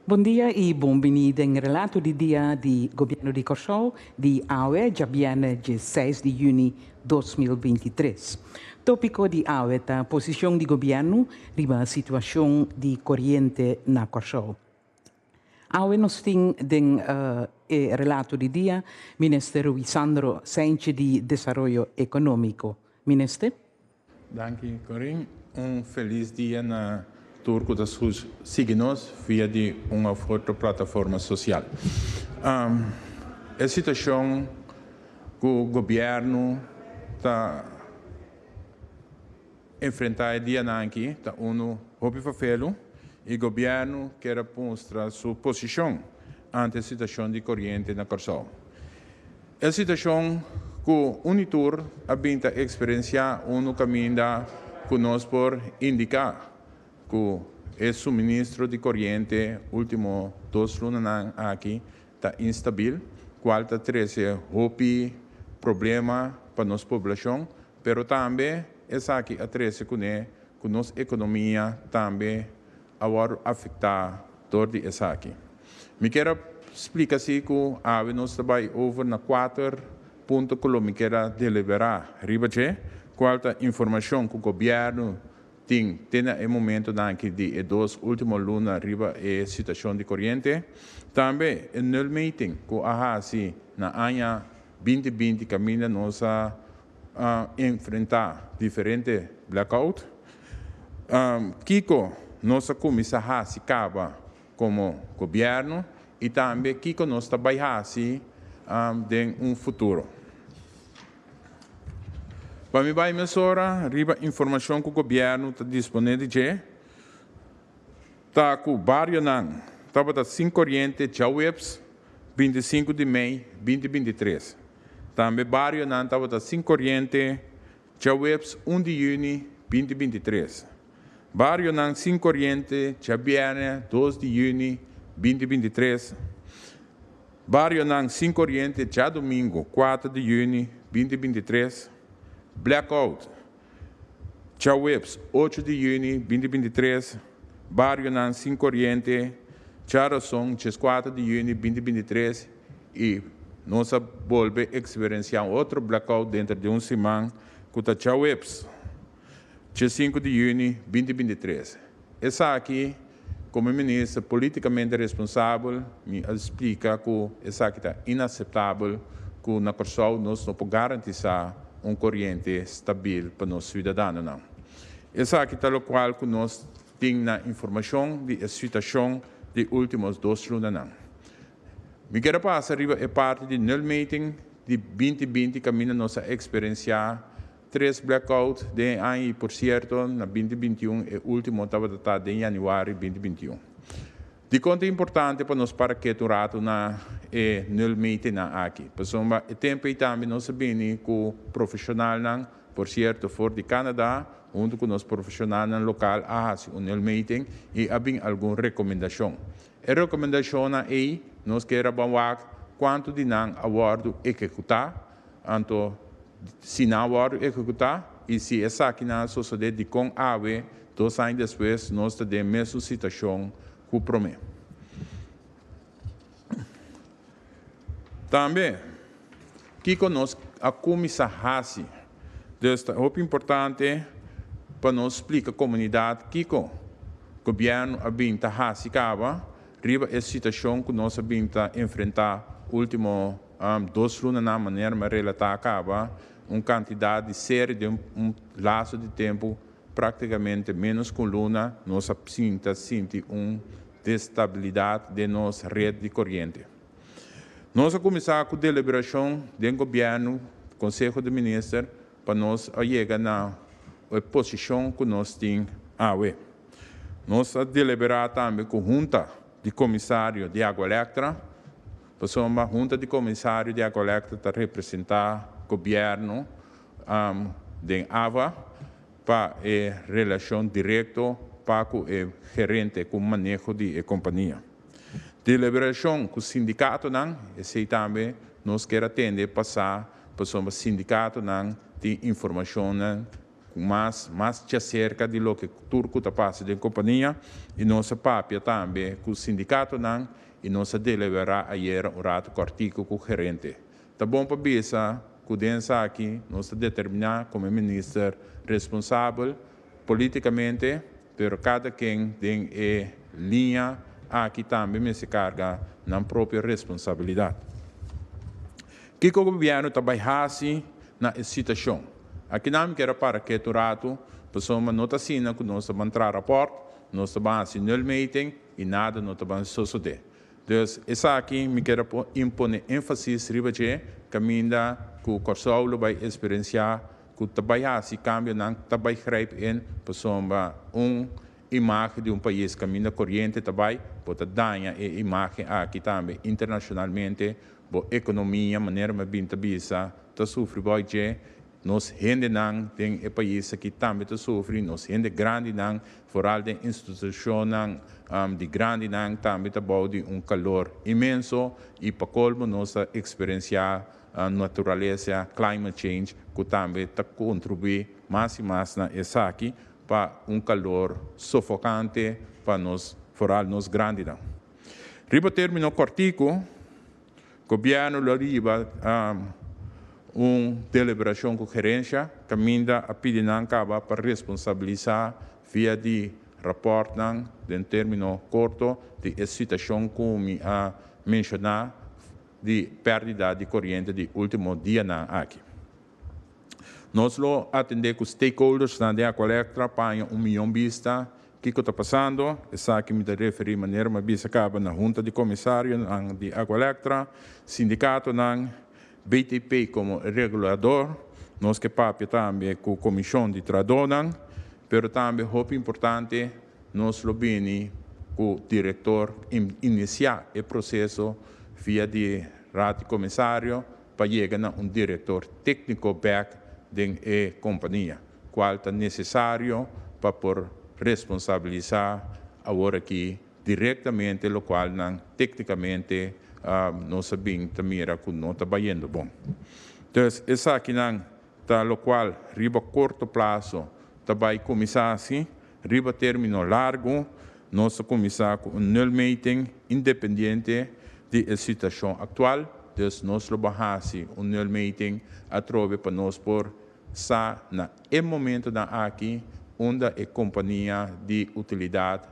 Bon dia i bon bini den Relato di Dia di Gobièrnu di Kòrsou di awe djabièrnè dje seis di yüni 2023. Tópiko di awe ta posishon di gobièrnu riba situashon di koriente na Kòrsou. Awe nos tin den e Relato di Dia Minister Ruisandro Cijntje di Desaroyo Ekonómiko. Minister. Danki Corin. Un felis dia na tur ku ta sigui nos via di un of otro plataforma sosial. E situashon ku gobièrnu ta enfrentá e dianan aki ta unu hopi fafelu i gobièrnu kier a mustra su posishon ante e situashon di koriente na Kòrsou. E situashon ku Unitur a bin ta eksperensiá unu kaminda ku nos por indiká ku e suministro di koriente último dos lunanan aki ta instabil, kual ta trese hopi problema pa nos poblashon, pero tambe esaki a trese kuné ku nos ekonomia tambe a wòrdu afektá dor di esaki. Mi kier a splika si ku awe nos ta bai over na kuater punto ku lo mi kier a deliberá riba dje, kual ta informashon ku gobièrnu tin te na e momentonan aki di e dos último luna riba e situashon di koriente. Tambe e nulmeting ku a hasi na aña 2020 kaminda nos a enfrentá diferente blackout. Kiko nos a kuminsá hasi kaba komo gobièrnu i tambe kiko nos ta bai hasi den un futuro. Pa mi bai mesora riba informashon ku gobièrnu ta disponé di dje, ta ku barionan tabata sin koriente djaweps 25 di mei 2023. Tambe barionan tabata sin koriente djaweps 1 di yüni 2023. Barionan sin koriente djabièrnè 2 di yüni 2023. Barionan sin koriente djadumingu 4 di yüni 2023. Blackout djaweps 8 di yüni 2023. Barionan sin koriente djarason 14 di yüni 2023 i nos a bolbe eksperensiá un otro blackout denter di un siman ku ta djaweps 5 di yüni 2023. Esaki, komo minister polítikamente responsabel, mi a splika ku esaki ta inaseptabel ku na Kòrsou nos no por garantisá un koriente stabil pa nos siudadanonan. Esaki ta lokual ku nos tin na informashon di e situashon di último dos lunanan. Mi kier a pasa riba e parti di nulmeting di 2020 kaminda nos a eksperensiá tres blackout den e aña i por sierto na 2021 e último tabata ta den yanüari 2021. Dikon ta importante pa nos para ketu un ratu na e nulmetingnan aki? Pasobra e tempu ei tambe nos a bini ku profeshonalnan, por sierto for di Canada, huntu ku nos profeshonalnan lokal a hasi un nulmeting i a bin algun rekomendashon. E rekomendashonnan ei nos kier a ban wak kuantu di nan a wòrdu ehekutá, anto si nan a wòrdu ehekutá i si esakinan a sosodé dikon awe 2 aña despues nos ta den mesun situashon ku promé. Tambe kiko nos a kuminsá hasi? Dus ta hopi importante pa nos splika komunidat kiko gobièrnu a bin ta hasi kaba riba e situashon ku nos a bin ta enfrentá último 2 lunanan manera mi a relatá kaba un kantidat di seri den un laso di tempu práktikamente ménos ku un luna nos a sinta sinti un destabilidat den nos ret di koriente. Nos a kuminsá ku deliberashon den gobièrnu, Konseho di Minister, pa nos a yega na e posishon ku nos tin awe. Nos a deliberá tambe ku Hunta di Komisario di Aqualectra, pasobra Hunta di Komisario di Aqualectra ta representá gobièrnu den AVA pa e relashon direkto pa ku e gerente ku maneho di e kompania. Deliberashon ku sindikatonan, esei tambe nos kier atende pasá pasobra sindikatonan tin informashonnan Mas mas djaserka di loke tur ku ta pasa den kompania i nos a papia tambe ku sindikatonan i nos a deliberá ayera un ratu kòrtiku ku gerente. Ta bon pa bisa ku den esaki nos ta determiná komo e minister responsabel polítikamente, pero kada ken den e liña aki tambe mester karga nan propio responsabilidat. Kiko gobièrnu ta bai hasi na e situashon? Akinan mi kier a para ketu un ratu, pasobra no ta asina ku nos ta ban traha rapòrt, nos ta ban hasi nulmeting i nada no ta ban sosodé. Dus esaki mi kier a impone énfasis riba dje, kaminda ku Kòrsou lo bai eksperensiá ku ta bai hasi kambionan, ta bai grijp in, pasobra un imágen di un pais kaminda koriente ta bai, bo ta daña e imágen aki tambe internashonalmente, bo ekonomia, manera mi a bin ta bisa, ta sufri bou dje, nos hendenan den e pais aki tambe ta sufri, nos hende grandinan, foral den institucionnan di grandinan tambe ta bou di un calor inmenso y pa colmo nos ta experiencia naturalesa, climate change, cu tambe ta contribui mas y mas na esaki pa un calor sofocante pa nos, foral nos grandinan. Riba termino cortico, Gobièrnu lo riba un deliberashon ku gerensha kaminda a pidi nan kaba pa responsabilisá via di rapòrtnan den término korto di e situashon ku mi a menshoná di pèrdida di koriente di último dianan aki. Nos lo atendé ku stakeholdersnan den Aqualectra pa haña un miyon bista kiko ta pasando. Esaki mi ta referí manera mi a bisa kaba na Hunta di Komisarionan di Aqualectra, sindikatonan, BTP komo e regulador. Nos ke papia tambe ku Komishon di Trahadónan, pero tambe hopi importante nos lo bini ku direktor inisiá e proseso via di Raad di Komisario pa yega na un direktor tékniko bèk den e kompania, kual ta nesesario pa por responsabilisá awor aki direktamente lokual nan téknikamente nos a bin ta mira ku no ta bayendo bon. Dus esakinan ta lokual riba korto plaso ta bai kuminsá hasi, riba término largu nos ta kuminsá ku un nulmeting independiente di e situashon aktual, dus nos lo bo hasi un nulmeting atrobe pa nos por sa na e momentonan aki unda e kompania di utilidat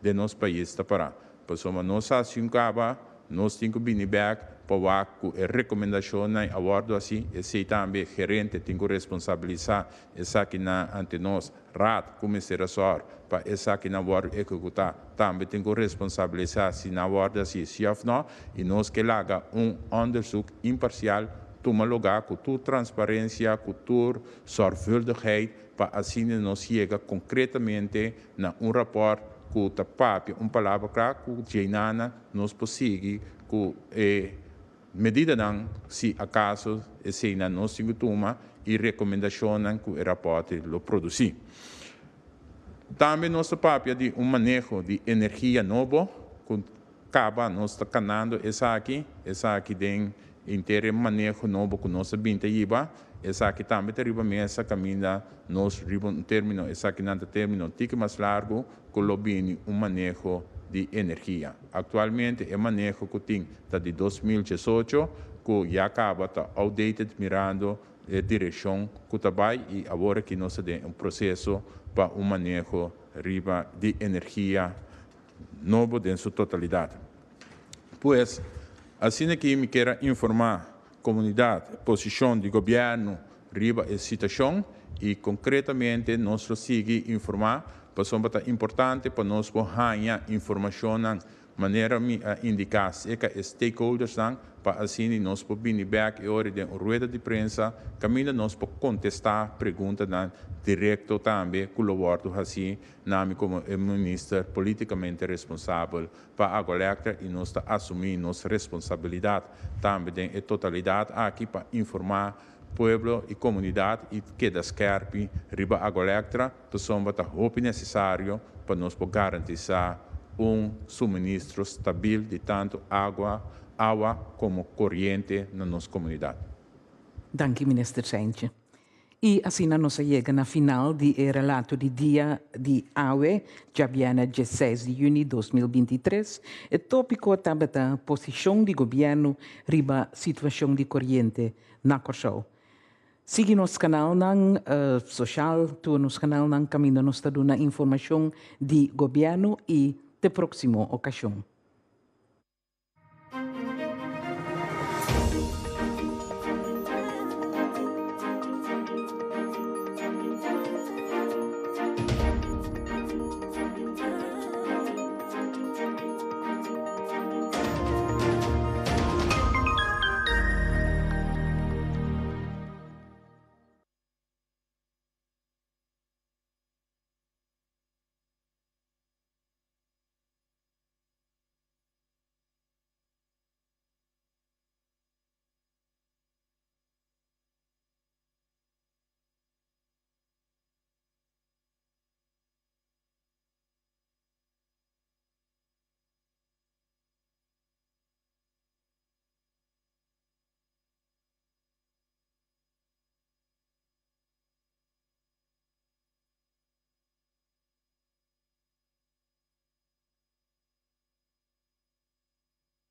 den nos pais ta pará. Pasobra nos hasi un kaba, nos tin ku bini bèk pa wak ku e rekomendashonnan a wòrdu hasi, esei tambe gerente tin ku responsabilisá esakinan ante nos. Raad ku mester a sòr pa esakinan wòrdu ehekutá tambe tin ku responsabilisá si nan wòrdu hasi si òf nò i nos ke laga un òndersuk imparsial tuma lugá ku tur transparensia, ku tur sòrvuldigheid pa asina nos yega konkretamente na un rapòrt ku ta papia un palabra kla ku djeinana nos por sigui ku e Medidanan, si akaso eseinan nos tin ku tuma i rekomendashonnan ku e rapòrt lo produsí. Tambe nos ta papia di un maneho di energia nobo ku kaba nos ta kanando esaki, esaki den henter e maneho nobo ku nos a bin ta hiba, esaki tambe ta riba mesa kaminda nos riba un término, esakinan ta término tiki mas largu ku lo bini un maneho di energia. Aktualmente e maneho ku tin ta di 2018 ku ya kaba ta outdated mirando e direkshon ku ta bai i awor aki nos ta den un proseso pa un maneho riba di energia nobo den su totalidat. Pues, asina aki mi kier a informá komunidat posishon di gobièrnu riba e situashon i konkretamente nos lo sigui informá pasobra ta importante pa nos por haña informashonnan manera mi a indiká serka e stakeholdersnan pa asina nos por bini bèk e ora den un rueda di prensa kaminda nos por kontestá preguntanan direkto tambe ku lo wòrdu hasí na mi komo e minister polítikamente responsabel pa Aqualectra i nos ta asumí nos responsabilidat tambe den e totalidat aki pa informá pueblo i komunidat i keda skèrpi riba Aqualectra pasobra ta hopi nesesario pa nos por garantisá un suministro stabil di tantu agua, awa komo koriente na nos komunidat. Danki Minister Cijntje. I asina nos a yega na final di e relato di dia di awe, djabièrnè 16 di yüni di 2023. E tópiko tabata posishon di gobièrnu riba situashon di koriente na Kòrsou. Sigui nos kanalnan sosial, tur nos kanalnan kaminda nos ta duna informashon di gobièrnu i te próksimo okashon.